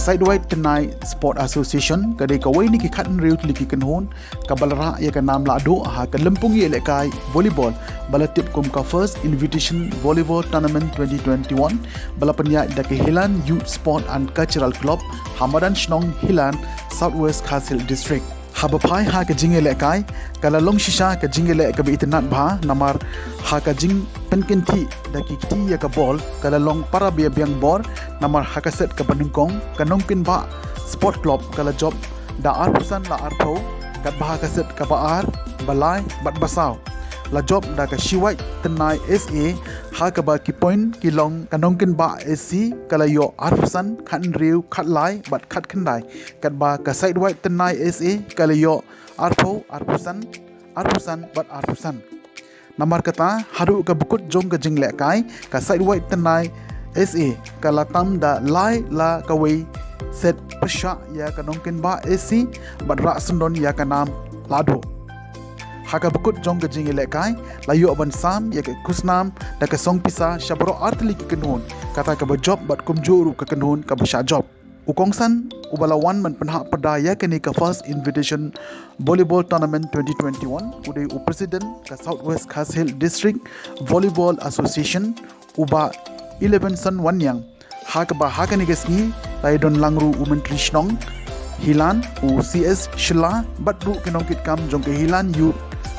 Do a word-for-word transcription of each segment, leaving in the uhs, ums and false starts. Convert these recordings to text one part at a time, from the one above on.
Sidewide Tendai Sport Association ka dei kawei na ki khathynriew tylli ki kynhun kaba la rah ïa ka nam lahduh ha ka lympung ïalehkai volleyball ba la tip kum ka First Invitation Volleyball Tournament twenty twenty-one ba la pynïaid da ka Hilan Youth Sport and Cultural Club ha madan shnong Hilan, South West Khasi Hills District. Haba phai ha ka jingïalehkai, ka la long shisha ka jingïaleh kaba itynnad bha, namar ha ka jingpynkynthih da ki kti ïa ka bol, ka la long para ba ïabiang bor, namar ha ka set kaba nyngkong, ka Nongkynbah Sport Club ka la jop da arphew san la arphew, katba ha ka set kaba ar, ba lai bad ba saw la jop da ka Sidewide Tendai S A, ha kaba ki point ki long ka Nongkynbah S C ka la ïoh arphew san, khathynriew, khatlai bad khatkhyndai, katba ka Sidewide Tendai S A ka la ïoh arphew, arphew san, arphew san bad arphew san. Namar kata, haduh ka ba kut jong ka jingïalehkai, ka Sidewide Tendai S A ka la tam da lai la kawei set pyrshah ïa ka Nongkynbah S C bad rah syndon ïa ka nam lahduh. Ha ka ba kut jong ka jingïalehkai, la ïoh ban sam ïa ka khusnam da ka song pisa sha baroh artylli ki kynhun, kata kaba jop bad kumjuh ruh ka kynhun kaba shah jop. U kongsan uba la wan ban pynhap pyrda ïa kane ka First Invitation Volleyball Tournament twenty twenty-one u dei u President ka South West Khasi Hills District Volleyball Association, u Bah Elevenson Wanniang. Ha kaba ha kane ka sngi la ïadon lang ruh u Myntri Shnong Hilan, u C S Shylla, bad ruh ki nongkitkam jong ka Hilan Youth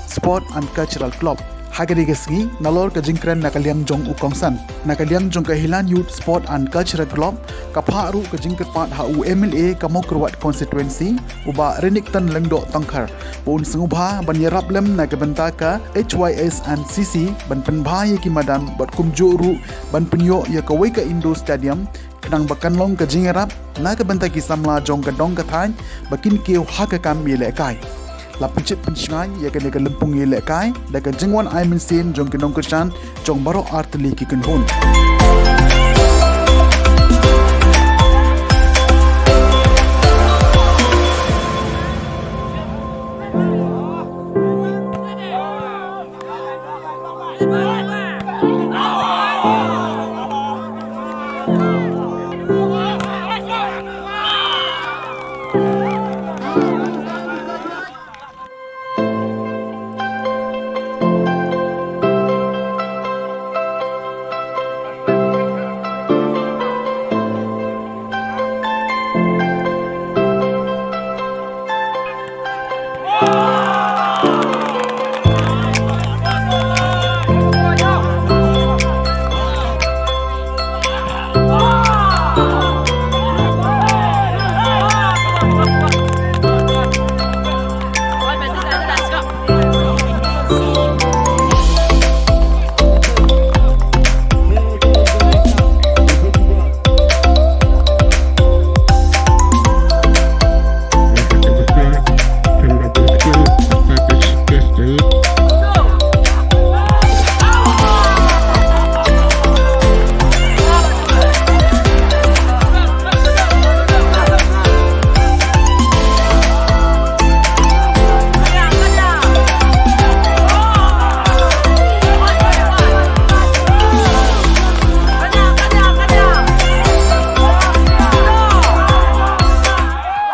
Sport and Cultural Club. Ha kane ka sngi, nalor ka jingkren na ka liang jong u kongsan, na ka liang jong ka Hilan Youth Sport and Cultural Club, ka phah ruh ka jingkyrpad ha u M L A ka Mawkyrwat Constituency, u Bah Renikton Lyngdoh Tongkhar, ba un sngewbha ban ïarap lem na ka bynta ka H Y S and C C, ban pynbha ïa ki madan bad kumjuh ruh ban pynïoh ïa kawei ka indoor stadium, khnang ba kan long ka jingïarap na ka bynta ki samla jong ka dong ka thaiñ ba kin kiew ha ka kam ïalehkai. La pynshit pynshngaiñ ïa kane ka lympung ïalehkai da ka jingwan ai mynsiem jong ki nongkyrshan jong baroh artylli ki kynhun.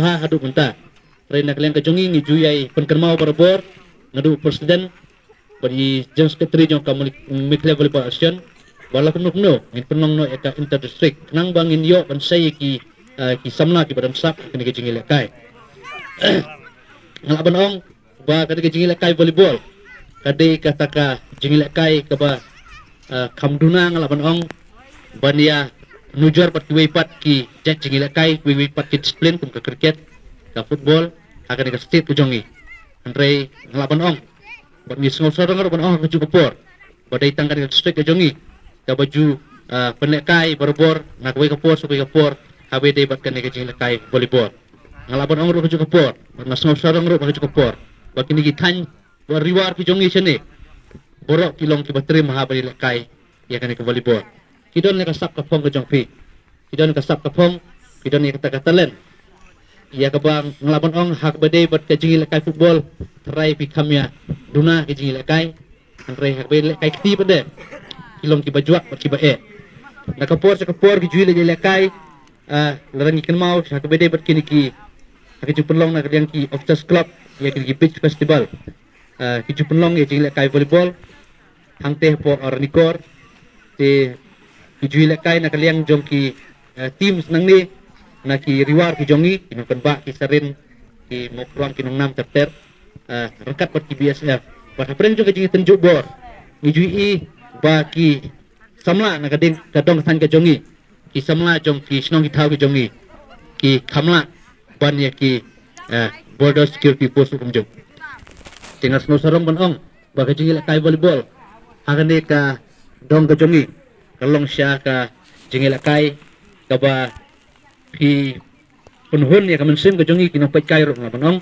Ha, haduh mynta. Hynrei na ka liang ka jong ngi ngi ju ïai pynkynmaw barabor, naduh president bad i General Secretary jong ka Meghalaya Volleyball Association, ba la kumno kumno ngin pynlong noh ïa ka inter district khnang ba ngin ïoh ban shai ïa ki, eh, ki samla kiba don sap ha kane ka jingïalehkai. Nga lah ban ong ba kane ka jingïalehkai volleyball ka dei kata ka jingïalehkai kaba, eh, kham duna, nga lah ban ong, ban ïa nujor bad kiwei pat ki jait jingïalehkai, kiwei pat ki disiplin kum ka cricket, ka football, ha kane ka state ka jong ngi. Hynrei nga lah ban ong, bad ngi sngew sarong ruh ban ong ha kajuh ka por, ba dei tang kane ka district ka jong ngi kaba ju, ah, pynlehkai barabor na kawei ka por sha kawei ka por, haba ïadei bad kane ka jingïalehkai volleyball. Nga lah ban ong ruh ha kajuh ka por, bad nga sngew sarong ruh ha kajuh ka por, ba kine ki thaiñ ba riwar ki jong ngi shane, baroh ki long kiba trei maha ban ïalehkai ïa kane ka volleyball. Ki don ïa ka sap ka phong ka jong phi. Ki don ïa ka sap ka phong, ki don ïa kata ka talent. Ïa kaba nga lah ban ong ha kaba dei bad ka jingïalehkai football, trai phi kham ïa duna ka jingïalehkai. Hynrei ha kaba ïalehkai kti pat de, ki long kiba juak bad kiba eh. Na ka por sha ka por ki ju ïalehkai, Ah, lada ngi kynmaw sha kaba ïadei bad kine ki, ha ka jingpynlong na ka liang ki Officers Club ïa kine ki beach festival, ah, ki ju pynlong ïa ka jinglehkai volleyball hangtei hapoh Ranikor. Te ki ju ïalehkai na ka liang jong ki, eh, teams nangne, na ki riwar ki jong ngi, ki nongkynbah, ki sarin, ki mawprong, ki nongnam ter ter, eh, ryngkat bad ki B S F. Bad hapdeng jong ka jingïatynjuh bor, ngi ju ïohi ba ki samla na ka ding, ka dong ka thaiñ ka jong ngi, ki samla jong ki shnong ki thaw ki jong ngi, ki kham lah ban ïa ki, eh, border security post ruh kumjuh. Te nga sngewsarong ban ong ba ka jingïalehkai volleyball ha kane ka dong ka jong ngi ka long shisha ka jingïalehkai kaba phi pynhun ïa ka mynsiem ka jong ngi ki nongpeitkai ruh, nga ban ong.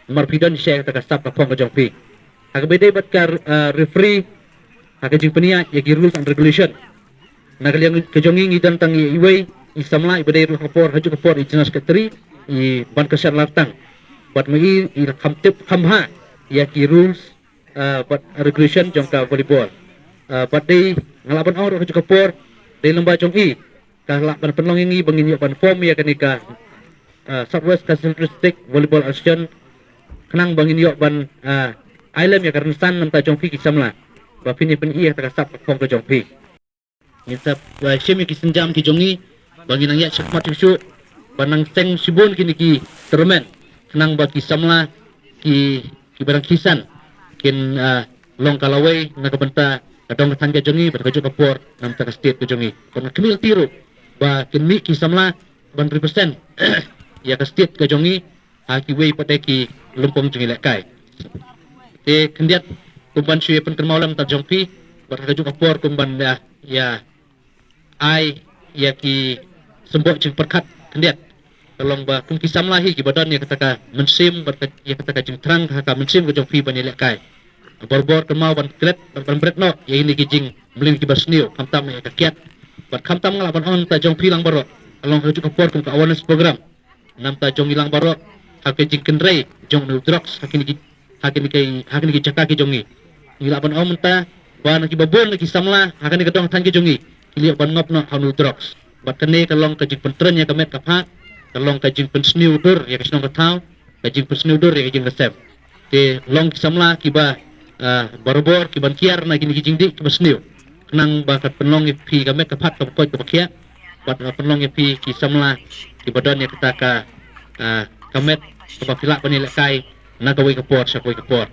Namar phi don shisha kata ka sap ka phong ka jong phi. Ha kaba ïadei bad ka, eh, referee, ha ka jingpynïaid ïa ki rules and regulation, na ka liang ka jong ngi, ngi don tang ïa iwei i samla iba dei ruh ha ka por, ha kajuh ka por i General Secretary, i Bankyrshan Lartang. Bad ma i, i la kham tip kham bha ïa ki rules, ah, bad regulation jong ka volleyball. Ah, bad dei, nga lah ban ong ruh ha kajuh ka por, dei lyngba jong i ka lah ban pynlong ïa ngi ba ngin ïoh ban form ïa kane ka, ah, South West Khasi Hills District Volleyball Association, khnang ba ngin ïoh ban, ah, ai lem ïa ka rynsan na ka bynta jong phi ki samla, ba phin ïa pyni ïa kata ka sap ka phong ka jong phi. Ngin sa, ah, shim ïa ki sienjam ki jong ngi ba ngin nang ïaid shakhmat shuh shuh, ban nang seng shibun kine ki tournament, khnang ba ki samla ki, kiba dang khie san kin, ah, long ka lawei na ka bynta ka dong ka thaiñ ka jong ngi, bad ha kajuh ka por na ka bynta ka state ka jong ngi. Bad nga khmih lynti ruh ba kin mih ki samla ban represent ïa ka state ka jong ngi ha kiwei pat de ki lympung jingïalehkai. Te khyndiat, kum ban shu ïa pynkynmaw lem na ka bynta jong phi, bad ha kajuh ka por kum ban ïa, ïa ai ïa ki symboh jingpyrkhat khyndiat, ka long ba kum ki samla hi kiba don ïa kata ka mynsiem, bad ka, ïa kata ka jingthrang ha ka mynsiem ka jong phi ban ïalehkai, barabor kynmaw ban klet, ban, ban bret noh ïa kine ki jingmlien kiba sniew, khamtam ïa ka kiad. Bad khamtam nga lah ban ong na ka bynta jong phi lang baroh, ka long ha kajuh ka por kum ka awareness program na ka bynta jong ngi lang baroh ha ka jingkynrei jong une u drugs ha kine ki, ha kine ki, ha kine ki jaka ki jong ngi. Ngi lah ban ong mynta ba na kiba bun na ki samla ha kane ka dong thaiñ ka jong ngi ki la ïoh ban ngop noh ha une u drugs. Bad kane ka long ka jingpyntrei ïa ka met ka phad, ka long ka jingpynsniew dur ïa ka shnong ka thaw, ka jingpynsniew dur ïa ka jingïaseng. Te long ki samla kiba, ah, barabor kiban kiar na kine ki jingdih kiba sniew, khnang ba kan pynlong ïa phi ka met ka phad kaba koit kaba khiah, bad kan pynlong ïa phi ki samla kiba don ïa kata ka, ah, ka met kaba phi lah ban ïalehkai na kawei ka por sha kawei ka por.